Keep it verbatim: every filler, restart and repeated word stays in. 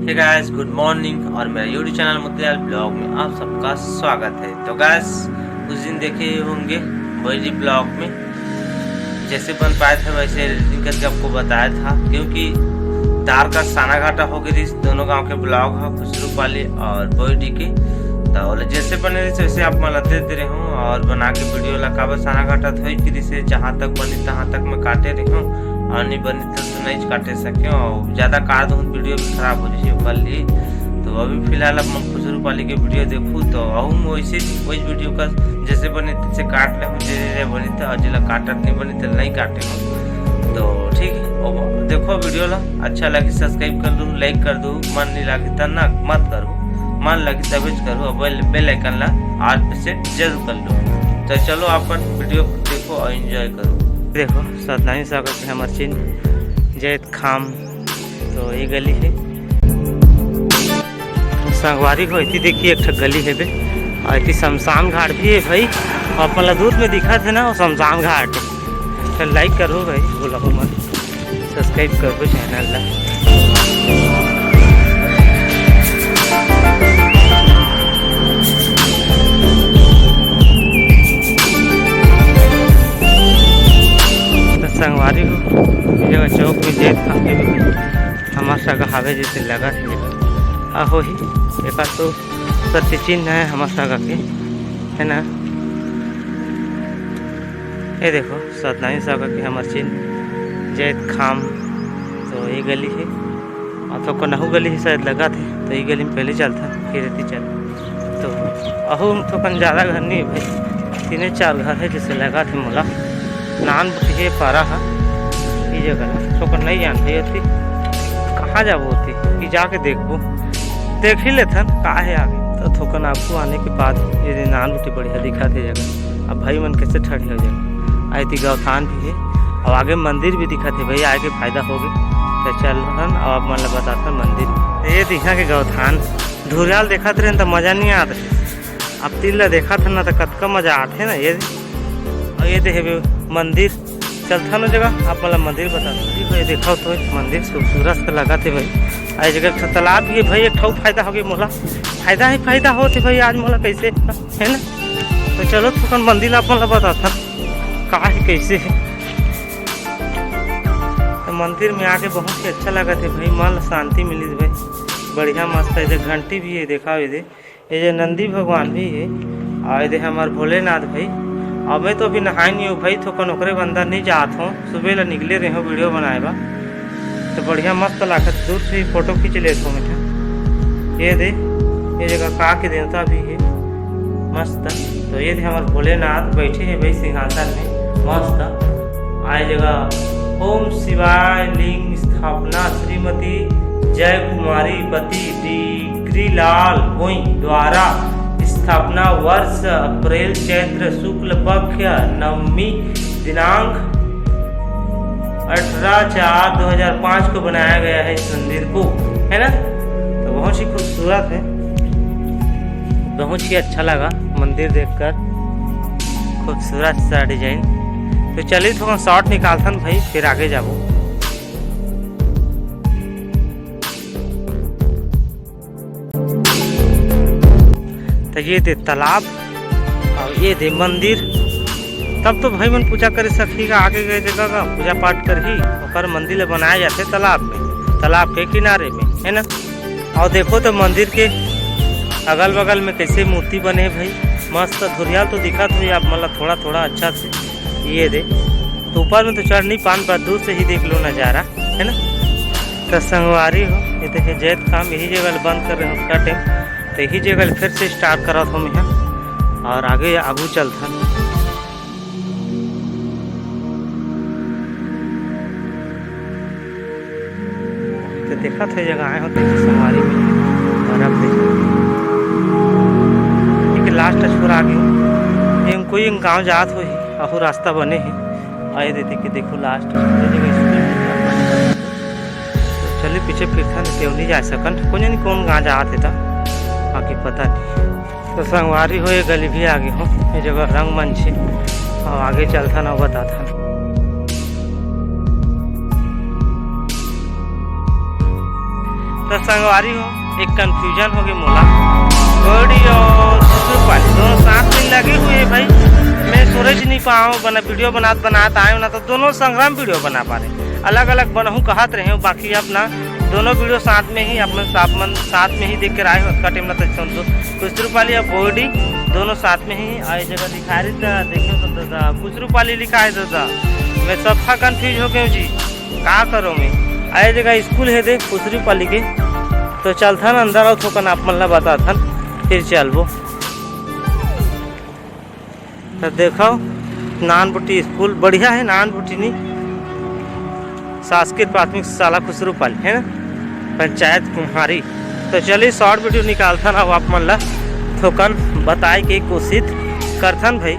Hey guys, good morning और मेरा YouTube channel Motilal blog में आप सबका स्वागत है। तो गाइस, उस दिन देखे होंगे बैरी ब्लॉग में जैसे बन पाया था वैसे एडिटिंग करके आपको बताया था, क्योंकि तार का साना घाटा हो गई थी दोनों गांव के ब्लॉग है खुसरूपाली और बैरी के। तो जैसे बने रही वैसे आप मन ला देते रहूँ और बना के वीडियो ला काबर साना घाटा थोड़ी कि से जहाँ तक बनी तहाँ तक मैं काटे रहूँ और नहीं बनी तो नहीं काटे सके और ज़्यादा काट दूँ वीडियो भी खराब हो जाए ओकर लिए। तो अभी फिलहाल आप मन खुसरूपाली के वीडियो देखू तो अहू में वैसे वही वीडियो का जैसे बने तैसे काट ले हूँ, जैसे बनी तो और जिला काटत नहीं बनी तो नहीं काटे हूँ। तो ठीक है, अब देखो वीडियो ला अच्छा लगी सब्सक्राइब कर दो, लाइक कर दो, मन नहीं लगी तो ना मत करो, मन लगी तभी करो, अब बेल आइकन ला आज से जरूर कर लो। तो चलो अपन वीडियो देखो और एंजॉय करो। देखो सतनामी सागर के हमर चिन्ह जैत खाम, तो ये गली है संगवारी हो। इतनी देखिए एक ठो गली है बे, और इतनी शमशान घाट भी है भाई। और अपन ला दूर में दिखा थे ना वो शमशान घाट। तो लाइक करो भाई, भूलो मत, सब्सक्राइब करो चैनल ला। तो संगवारी हो, ये जगह चौक में जैत खाम के भी हमार सगा हावे जैसे लगा है। आ हो ही एक तो प्रतिचिन्ह है हमार सगा के, है ना। ये देखो सतनामी सागर के हमर चिन्ह जैत खाम। तो ये गली है और तो कोनहू गली है शायद लगा थे, तो ये गली में पहले चलता फिर एती चल। तो अहू थोकन ज़्यादा घर नहीं है भाई, तीने चार घर है जैसे लगा थे मोला। नान बुटी है पारा है ये जगह ला, थोकन नहीं जान भाई होती कहाँ जाबो होती कि जाके देखबो, देख ही लेथन का है आगे। तो थोकन आपको आने के बाद ये नान बुटी बढ़िया दिखा थे जगह। अब भाई मन कैसे ठंडी हो जाए। आ एती गौथान भी है और आगे मंदिर भी दिखत है भाई, आए के फायदा होगे। तो चल हन और आप मन ला बताथन मंदिर। ये दिखा के गौथान धुरियाल देखत रहन तो मजा नहीं आत रहे। अब तीर ला देखत हन ना तो कतका मजा आत है ना। ये और ये दे हेबे मंदिर, चलथन ओ जगह आप मन ला मंदिर बताथन। ये देखो तो मंदिर खूबसूरत से लगा थे भाई। आ ये जगह एक ठो तालाब भी है भाई, एक ठो फायदा होगे मोला, फायदा ही फायदा होत है भाई आज मोला कैसे, है ना। तो चलो थोकन मंदिर आप मन ला बताथन का है कैसे है। तो मंदिर में आके बहुत ही अच्छा लगा थे भाई, मन ला शांति मिली भाई, बढ़िया मस्त है। इधर घंटी भी है, देखा इधर ये जो नंदी भगवान भी है और इधर हमार भोलेनाथ भाई। अब मैं तो अभी नहाए नहीं हूँ भाई, थोकन ओकरे बंदा नहीं जात हूँ, सुबह ला निकले रहे हो वीडियो बनाए बा। तो बढ़िया मस्त लागत, दूर से ही फोटो खींच लेत हूँ मैं। ये दे, ये जगह का के देवता भी है मस्त। तो ये दे हमार भोलेनाथ बैठे हैं भाई सिंहासन में मस्त। आए जगह ओम शिवाय लिंग स्थापना श्रीमती जय कुमारी पति डिग्रीलाल भोई द्वारा स्थापना वर्ष अप्रैल चैत्र शुक्ल पक्ष नवमी दिनांक अठारह चार दो हज़ार पाँच को बनाया गया है इस मंदिर को, है ना। तो बहुत ही खूबसूरत है, बहुत ही अच्छा लगा मंदिर देखकर, खूबसूरत सा डिजाइन। तो चलिए थोड़ा शॉट निकालथन भाई, फिर आगे जाबो। तो ये दे तालाब और ये दे मंदिर। तब तो भाई मन पूजा करे सकही का, आगे गए जगह का पूजा पाठ करही, ओकर मंदिर ल बनाया जाथे तालाब में, तालाब के किनारे में, है ना। और देखो तो मंदिर के अगल बगल में कैसे मूर्ति बने है भाई, मस्त धुरियाल तो दिखत होही आप मन ला थोड़ा थोड़ा अच्छा से। ये दे तो ऊपर में तो चढ़ नहीं पान, पर दूर से ही देख लो नज़ारा, है ना। तो संगवारी हो, ये देखे जैत खाम यही जगह ल बंद कर रहे हो कटे, तो यही जगह ल फिर से स्टार्ट करत हो मैं और आगे आगू चलथन। तो देखा था जगह आए हो, देखो संगवारी में बर्फ देखो। एक लास्ट छोर आ गई, एम कोई गांव जात हो ही, अहू रास्ता बने ही। आए देते कि देखो लास्ट जगह स्कूल। तो चलिए पीछे फिर था, केव नहीं जा सकन, कोई नहीं कौन गांव जात है था, बाकी पता नहीं। तो संगवारी हो, ये गली भी आगे हो, ये जगह रंगमंच है, और आगे चलथन अउ बताथन। तो संगवारी हो, एक कन्फ्यूजन हो गई मोला। बोर्डी और खुसरूपाली दोनों साथ में लगे हुए हैं भाई। मैं सूरज नहीं पाऊँ बना, वीडियो बनात बनात आए हो ना, तो दोनों संग्राम वीडियो बना पा रहे, अलग अलग बनाऊँ कहत रहे हो। बाकी अब ना दोनों वीडियो साथ में ही, अपन साथ मन साथ में ही देख के आए हो। अतका टाइम ना तो समझो, खुसरूपाली और बोर्डी दोनों साथ में ही। आई जगह दिखा रही था, देखो तो दादा खुसरूपाली लिखा है दादा। मैं सफा कन्फ्यूज हो गया हूँ जी, का करो मैं। आई जगह स्कूल है देख खुसरूपाली के, तो चलथन अंदर और थोकन आप मन ला बताथन, फिर चलबो। तो देखो नानबुटी स्कूल बढ़िया है, नानबुटी नी शासकीय प्राथमिक शाला खुसरूपाली है ना, पंचायत कुम्हारी। तो चलिए शॉर्ट वीडियो निकालथन, अब आप मन ला थोकन बताए के कोशिश करथन भाई।